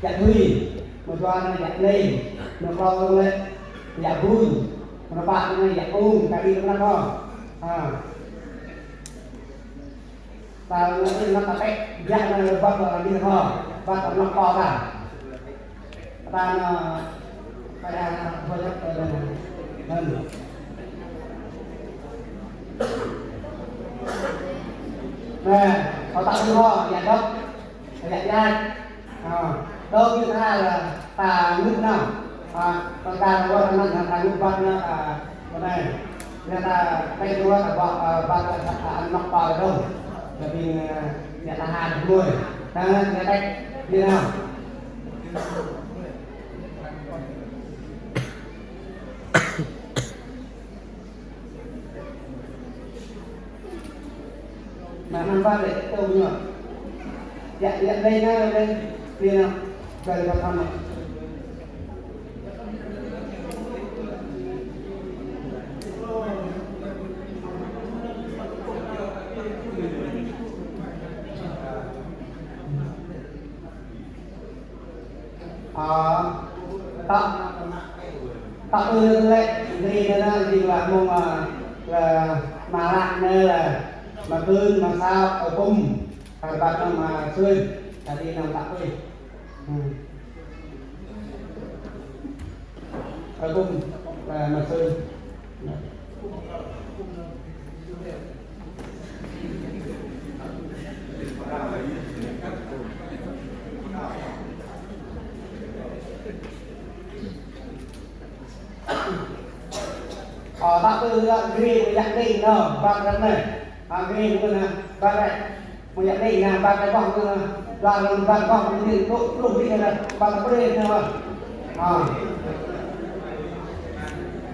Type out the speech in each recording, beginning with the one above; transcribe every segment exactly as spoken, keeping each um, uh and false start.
Yă Tui, mơ̆ng dua anai Yă Leng, mơ̆ng klâo anai Yă Bun, mơ̆ng pă anai Yă Ung, kơ ƀing anŭn hŏ. Ha. Ta anŭn ta pĕ, biă anŭn lĕ băt anŭn ƀing hŏ, băt anŭn kơ ta. Ta anŭn, ta anŭn, bơjăk ta anŭn. Anŭn. Anai, kơ ta anŭn hŏ, Yă Dŏp, Yă Djai. Ơ, dŏ ñu tha lĕ ta ngŭt nao. Ơ, tơl ta rơwang anŭn ta ngŭt băt nao, ơ, anai. Ñu ta pĕ rơwang ta băt, ơ, băt ta sa ta anŏk pă rơdông. Lĕ ƀing, ơ, ñu ta ha dơ̆ng mơi. Ta ñu pĕ ñu nao. Mă anŭn băt lĕ, tơl ñu. Yă, Yă Leng anai, Leng, Leng anŭn. Dari băt anŭn. Ơ, ta, ta ư lĕ, gri anŭn, gri lĕ mơ̆ng, ơ, lĕ Mă Lă anai lĕ, Mă Kưn, Mă Sao, Ơ Pum, kơ băt anŭn Mă Sưn, ta ư anŭn ta ư. Hmm. Ơ Pum, lĕ Mă Sưn. Ơ, ta ư lĕ gri mơ̆ng Yă Leng anŭn, băt ră anai. Ơ, gri mơ̆ng anŭn, băt ră. Mơ̆ng Yă Leng anŭn, băt ră boh anŭn, dua anŭn băt boh anŭn, tŭ, tŭ gri anŭn, băt ră anŭn. Ơ.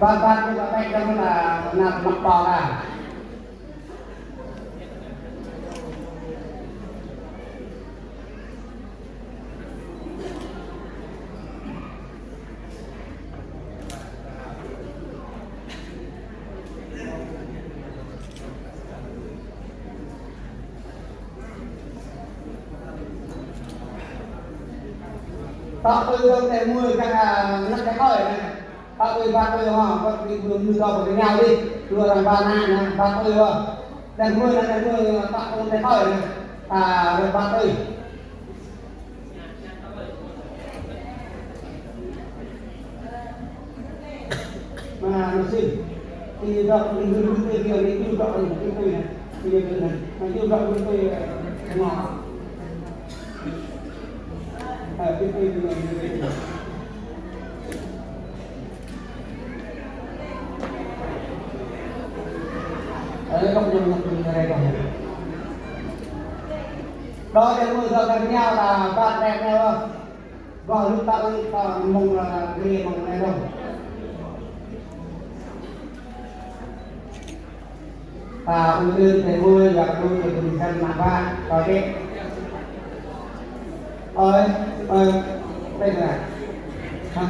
Băt, băt anŭn, băt ră anŭn, anŭn, anŭn, băt ră. Tŏ tui dơ̆ng tơlơi mui kơ, a, anăp tơlơi hơi anai. Tŏ tui băt tui hŏ, băt tui mui mui dŏ pơ kơnao dih. Dua arăng ba ană anai, băt tui hŏ. Tơlơi mui anai, tơlơi mui tŏ tui tơlơi hơi anai. A, rơ̆ băt tui. Mă, mă Sưn. Ti dŏ ƀing gru tui, ti dŏ ƀing gru tui, ti dŏ ƀing gru tui. Ti dŏ ƀing gru tui, mă. Ơ, ti dŏ ƀing gru tui. Ơ, dŏ ƀing gru tui, ơ, dŏ. Dŏ ƀing gru tui, dŏ ƀing gru tui, ta ƀăt rĕ anai. Gơ̆ lu ta ƀing ta mơ̆ng, a, gri mơ̆ng anai dong. Ta ư tơlơi mui, yua kơ tơlơi mui kơ mă ba, ta kĕ. Ơi, ơi, tơlơi mui. Hă?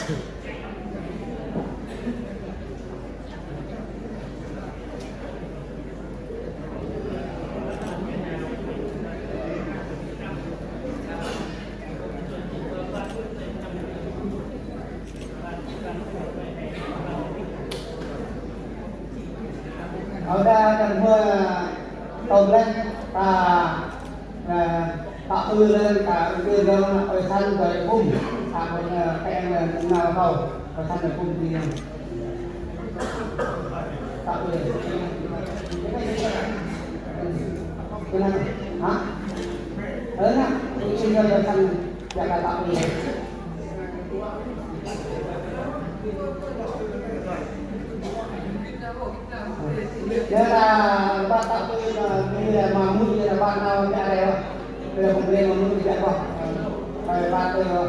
Ơ, đa, đa, hmâo, ơ, tông leh, ta, ơ, ta ư lên, ta ư lên, ơ, ơi săn, rồi phun, ta còn, ơ, cái, ơ, nào đâu, ơi săn, rồi phun đi. Ta ư lên. Cái này, hả? Ơ, nè, ư lên, ơi săn, ya, ta ư lên. Yơh lah, pă tơpă, ơ, ñu lah mă mŭt, yơh lah pă nao pơ anai, yơh lah pơblĕ mă mŭt pơ anai. Ơ, pă tơpă.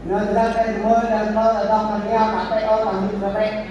Nă, nă, tơlơi mơ̆, nă, nă, nă, nă, nă, nă, nă, nă, nă, nă.